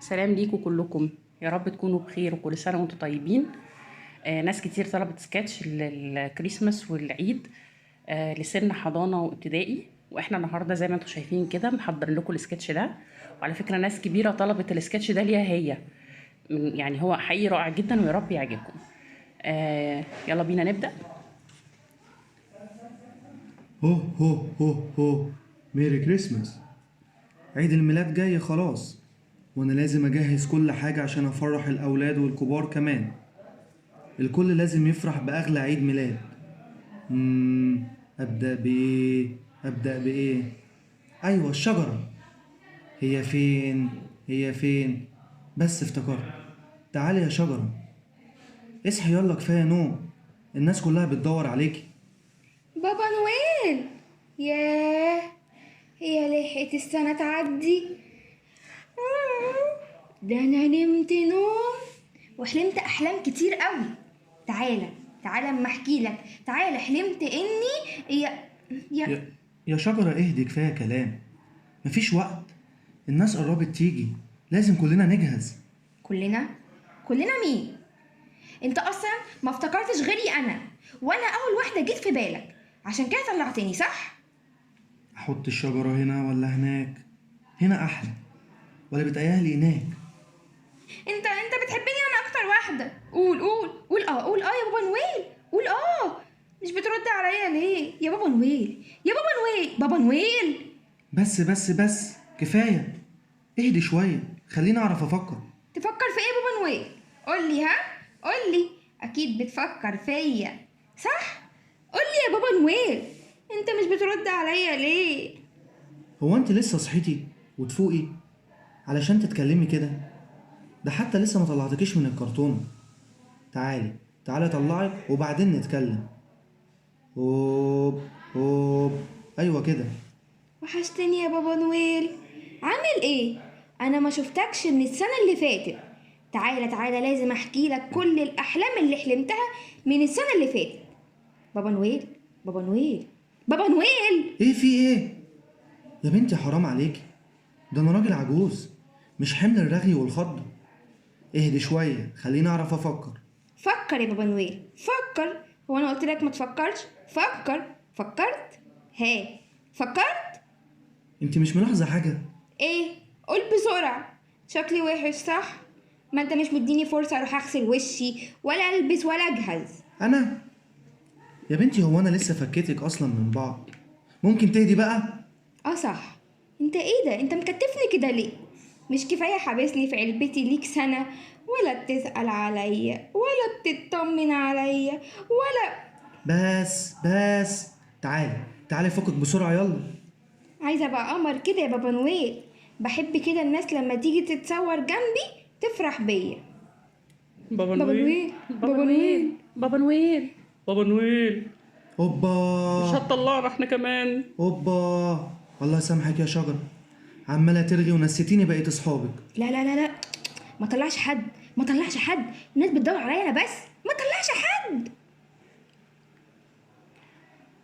سلام ليكم كلكم، يا رب تكونوا بخير وكل سنة وانتم طيبين. ناس كتير طلبت سكتش للكريسماس والعيد، لسن حضانة وابتدائي، واحنا النهاردة زي ما انتم شايفين كده محضر لكم السكتش ده. وعلى فكرة ناس كبيرة طلبت السكتش ده ليها هي، يعني هو حقيقي رائع جدا ويا رب يعجبكم. يلا بينا نبدأ. هو هو هو هو، Merry Christmas. عيد الميلاد جاي خلاص، وانا لازم اجهز كل حاجة عشان افرح الاولاد والكبار كمان. الكل لازم يفرح باغلى عيد ميلاد. ابدأ بايه؟ ابدأ بايه؟ ايوه، الشجرة. هي فين؟ هي فين؟ بس افتكرت. تعالي يا شجرة، اصحي يلا، كفاية نوم، الناس كلها بتدور عليكي. بابا نويل، ياه، هي لحقت السنة تعدي؟ ده أنا نمت نوم وحلمت أحلام كتير قوي. تعالى تعالى أما أحكي لك. تعالى، حلمت إني يا يا شجرة اهدي، كفاية كلام، مفيش وقت، الناس قربت تيجي، لازم كلنا نجهز. كلنا؟ كلنا مين؟ انت اصلا ما افتكرتش غيري انا، وانا اول واحدة جيت في بالك، عشان كده طلعتني صح؟ احط الشجرة هنا ولا هناك؟ هنا احلى، ولا بتأيهلي هناك؟ انت بتحبني انا اكتر واحدة. قول قول قول، قول يا بابا نويل، قول مش بترد عليا ليه يا بابا نويل؟ يا بابا نويل، بابا نويل. بس بس بس، كفاية، اهدي شوية، خليني اعرف افكر. تفكر في ايه يا بابا نويل؟ قول لي، ها قول لي، اكيد بتفكر فيا صح؟ قول لي يا بابا نويل، انت مش بترد عليا ليه؟ هو انت لسه صحيتي وتفوقي علشان تتكلمي كده؟ ده حتى لسه ما طلعتكيش من الكرتونة. تعالي تعالي اطلعك وبعدين نتكلم. هوب هوب، ايوه كده. وحشتني يا بابا نويل، عامل ايه؟ انا ما شفتكش من السنة اللي فاتت. تعالى تعالى، لازم احكي لك كل الاحلام اللي حلمتها من السنة اللي فاتت. بابا نويل، بابا نويل، بابا نويل. ايه في ايه يا بنتي؟ حرام عليكي، ده انا راجل عجوز، مش حمل الرغي والخض. اهدي شوية، خليني اعرف افكر. فكر يا بابا نويل، فكر. هو انا قلت لك ما تفكرش؟ فكر. فكرت؟ ها فكرت؟ انت مش ملاحظة حاجة؟ ايه؟ قول بسرعة، شكلي وحش صح؟ ما انت مش مديني فرصة اروح اغسل وشي ولا البس ولا اجهز. انا يا بنتي، هو انا لسه فكيتك اصلا من بعض؟ ممكن تهدي بقى؟ صح. انت ايه ده؟ انت مكتفني كده ليه؟ مش كفاية حابسني في علبتي ليك سنة، ولا بتسأل عليا ولا بتطمن عليا ولا بس بس، تعالي تعالي فكك بسرعة يلا. عايزة ابقى قمر كده يا بابا نويل، بحب كده الناس لما تيجي تتصور جنبي تفرح بيا. بابا بابا نويل، نويل، بابا بابا نويل، نويل. بابا نويل، بابا نويل. اوبا، مش هتطلعنا احنا كمان؟ اوبا، الله يسامحك يا شجرة، عمالة ترغي ونسيتيني بقية اصحابك. لا لا لا لا، ما طلعش حد، ما طلعش حد، الناس بتدور عليا انا بس، ما طلعش حد.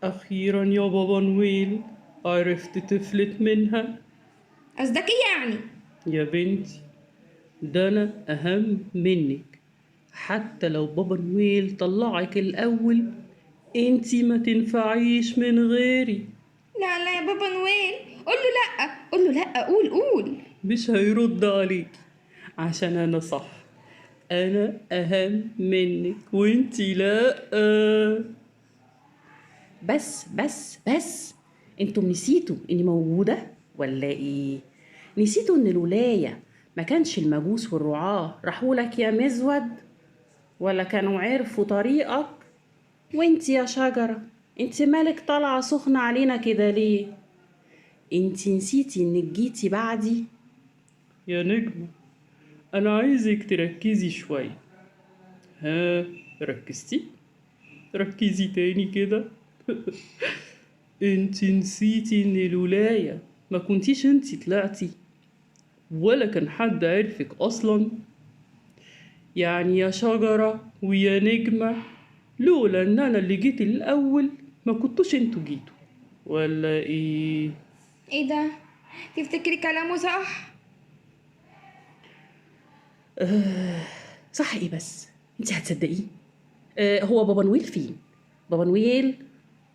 اخيرا يا بابا نويل عرفت تفلت منها. قصدك ايه يعني؟ يا بنتي ده انا اهم منك، حتى لو بابا نويل طلعك الاول انتي ما تنفعيش من غيري. لا لا يا بابا نويل، قول له لا، قول له لا، قول قول. مش هيرد عليك عشان انا صح، انا اهم منك وانتي لا. بس بس بس، انتم نسيتوا اني موجودة ولا ايه؟ نسيتوا ان الولاية ما كانش المجوس والرعاة راحوا لك يا مزود، ولا كانوا عرفوا طريقك؟ وانتي يا شجرة انتي مالك طالعة سخنة علينا كده ليه؟ انتي نسيتي انك جيتي بعدي؟ يا نجمة انا عايزك تركزي شوية. ها ركزتي؟ ركزي تاني كده. انتي نسيتي ان الولاية ما كنتيش انتي طلعتي ولا كان حد عرفك اصلا. يعني يا شجرة ويا نجمة لولا ان انا اللي جيت الاول ما كنتوش انتوا جيتوا ولا ايه؟ ايه ده؟ تفتكري كلامه صح؟ صح ايه بس؟ انت هتصدقيه؟ هو بابا نويل فين؟ بابا نويل،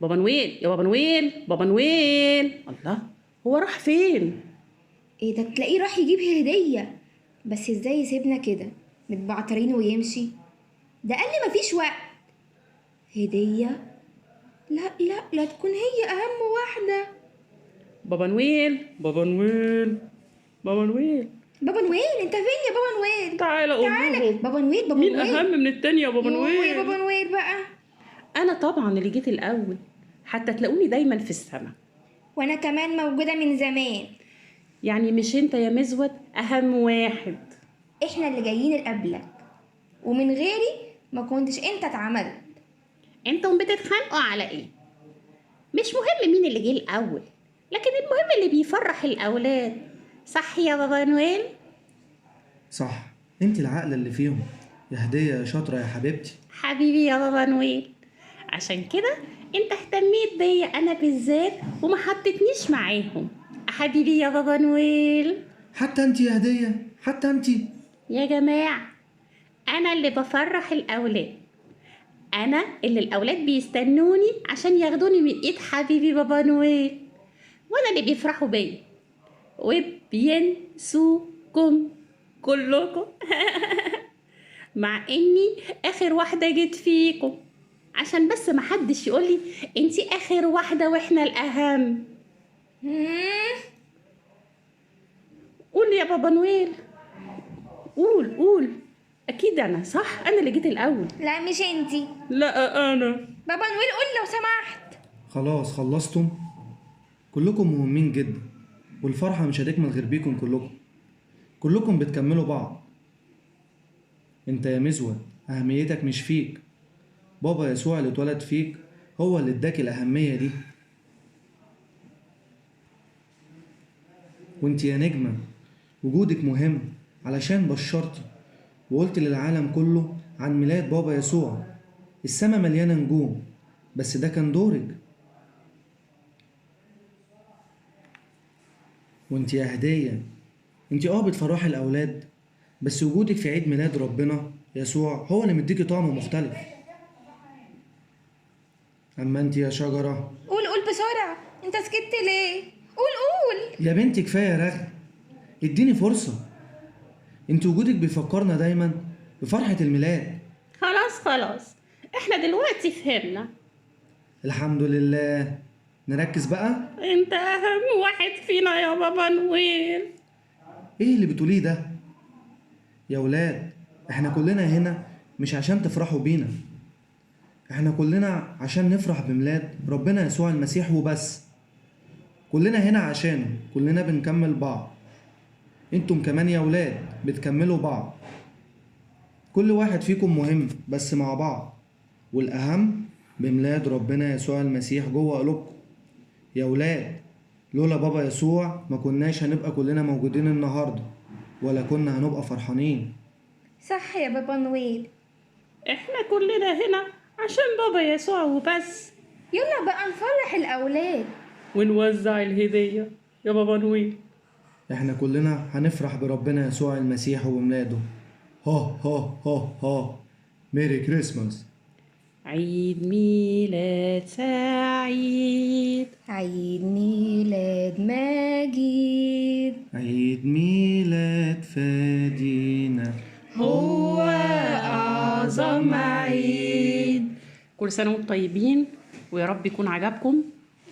بابا نويل، يا بابا نويل، بابا نويل. الله، هو راح فين؟ ايه ده، تلاقيه راح يجيب هدية. بس ازاي يسيبنا كده متبعترين ويمشي؟ ده قال لي مفيش وقت. هدية؟ لا لا لا تكون هي اهم واحدة. بابا نويل، بابا نويل، بابا نويل، بابا نويل، انت فين يا بابا نويل؟ تعالى اقول لهم. بابا نويل، بابا مين نويل اهم من التاني يا بابا نويل؟ يا بابا نويل بقى. انا طبعا اللي جيت الاول، حتى تلاقوني دايما في السما. وانا كمان موجودة من زمان. يعني مش انت يا مزود اهم واحد؟ احنا اللي جايين قبلك، ومن غيري ما كنتش انت اتعملت. انتم بتتخانقوا على ايه؟ مش مهم مين اللي جه الاول، لكن المهم اللي بيفرح الاولاد. صح يا بابا نويل؟ صح، انت العقل اللي فيهم يا هدية، يا شاطرة يا حبيبتي. حبيبي يا بابا نويل، عشان كده انت اهتميت بيا انا بالذات وما حطيتنيش معاهم. حبيبي يا بابا نويل. حتى انت يا هدية، حتى انت. يا جماعة، انا اللي بفرح الاولاد، انا اللي الاولاد بيستنوني عشان ياخدوني من ايد حبيبي بابا نويل، وانا اللي بيفرحوا بيا وبينسوكم كلكم. مع اني اخر واحدة جيت فيكم، عشان بس محدش يقولي انتي اخر واحدة واحنا الاهم. قول يا بابا نويل، قول قول. اكيد انا صح، انا اللي جيت الاول. لا مش انتي. لا انا. بابا نويل قول لو سمحت. خلاص خلصتم؟ كلكم مهمين جدا، والفرحة مش هتكمل غير بيكم كلكم. كلكم بتكملوا بعض. انت يا مزود اهميتك مش فيك، بابا يسوع اللي اتولد فيك هو اللي اداك الاهمية دي. وانت يا نجمة وجودك مهم علشان بشرتي وقلت للعالم كله عن ميلاد بابا يسوع. السما مليانة نجوم، بس ده كان دورك. وانت يا هدية، انت بتفرحي الأولاد، بس وجودك في عيد ميلاد ربنا يسوع هو اللي مديكي طعم مختلف. أما انت يا شجرة، قول قول بسرعة، انت سكت ليه؟ قول قول يا بنتي، كفاية رغي، اديني فرصة. انت وجودك بيفكرنا دايما بفرحة الميلاد. خلاص خلاص، احنا دلوقتي فهمنا. الحمد لله. نركز بقى. انت اهم واحد فينا يا بابا نويل. ايه اللي بتقوليه ده يا ولاد؟ احنا كلنا هنا مش عشان تفرحوا بينا، احنا كلنا عشان نفرح بميلاد ربنا يسوع المسيح وبس. كلنا هنا عشانه، كلنا بنكمل بعض. انتم كمان يا ولاد بتكملوا بعض. كل واحد فيكم مهم بس مع بعض، والأهم بميلاد ربنا يسوع المسيح جوه قلوبكم يا ولاد. لولا بابا يسوع ما كناش هنبقى كلنا موجودين النهاردة، ولا كنا هنبقى فرحانين. صح يا بابا نويل، احنا كلنا هنا عشان بابا يسوع وبس. يلا بقى نفرح الأولاد ونوزع الهدية يا بابا نويل. احنا كلنا هنفرح بربنا يسوع المسيح وبميلاده. ها ها ها ها، Merry Christmas. عيد ميلاد سعيد، عيد ميلاد مجيد، عيد ميلاد فادينا، هو أعظم عيد. كل سنة وانتم طيبين، ويا رب يكون عجبكم،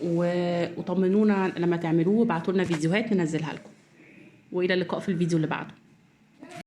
وطمنونا لما تعملوه، وابعتوا لنا فيديوهات ننزلها لكم. وإلى اللقاء في الفيديو اللي بعده.